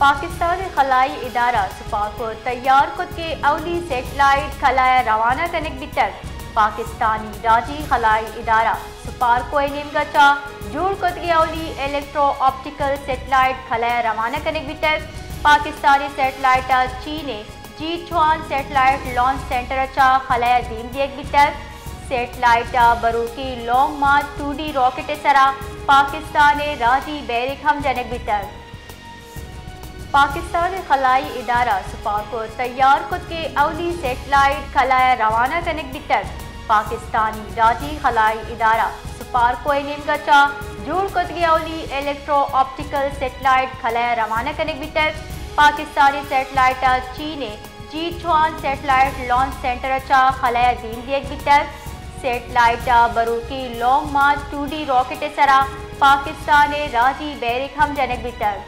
پاکستان ءِ خلائی ادارہ سپارکو ءَ تیار کتگیں اولی سیٹلائٹ خلا ءَ روانہ کنگ بیتگ۔ پاکستانی راجی خلائی ادارہ سپارکو ءِ نیمگ ءَ چہ جوڑ کتگیں اولی الیکٹرو آپٹیکل سیٹلائٹ خلا ءَ روانہ کنگ بیتگ۔ پاکستانی سیٹلائٹ ءَ چین ءِ جیچوان سیٹلائٹ لانچ سینٹر ءَ چہ خلا ءَ دیم دیگ بیتگ۔ سیٹلائٹ ءَ بروکیں long march two D rocket ءِ سرا پاکستان ءِ راجی بیرک ہم جنگ بیتگ۔ پاکستان ءِ خلائی ادارہ سپارکو ءَ تیار کتگیں اولی سیٹلائٹ خلا ءَ روانہ کنگ بیتگ۔ پاکستانی راجی خلائی ادارہ سپارکو ءِ نیمگ ءَ چہ جوڑ کتگیں اولی الیکٹرو آپٹیکل سیٹلائٹ خلا ءَ روانہ کنگ بیتگ۔ پاکستانی سیٹلائٹ ءَ چین ءِ جیچوان سیٹلائٹ لانچ سینٹر ءَ چہ خلا ءَ دیم دیگ بیتگ۔ سیٹلائٹ ءَ بروکیں long march two D rocket ءِ سرا پاکستان ءِ راجی بیرک ہم جنگ بیتگ۔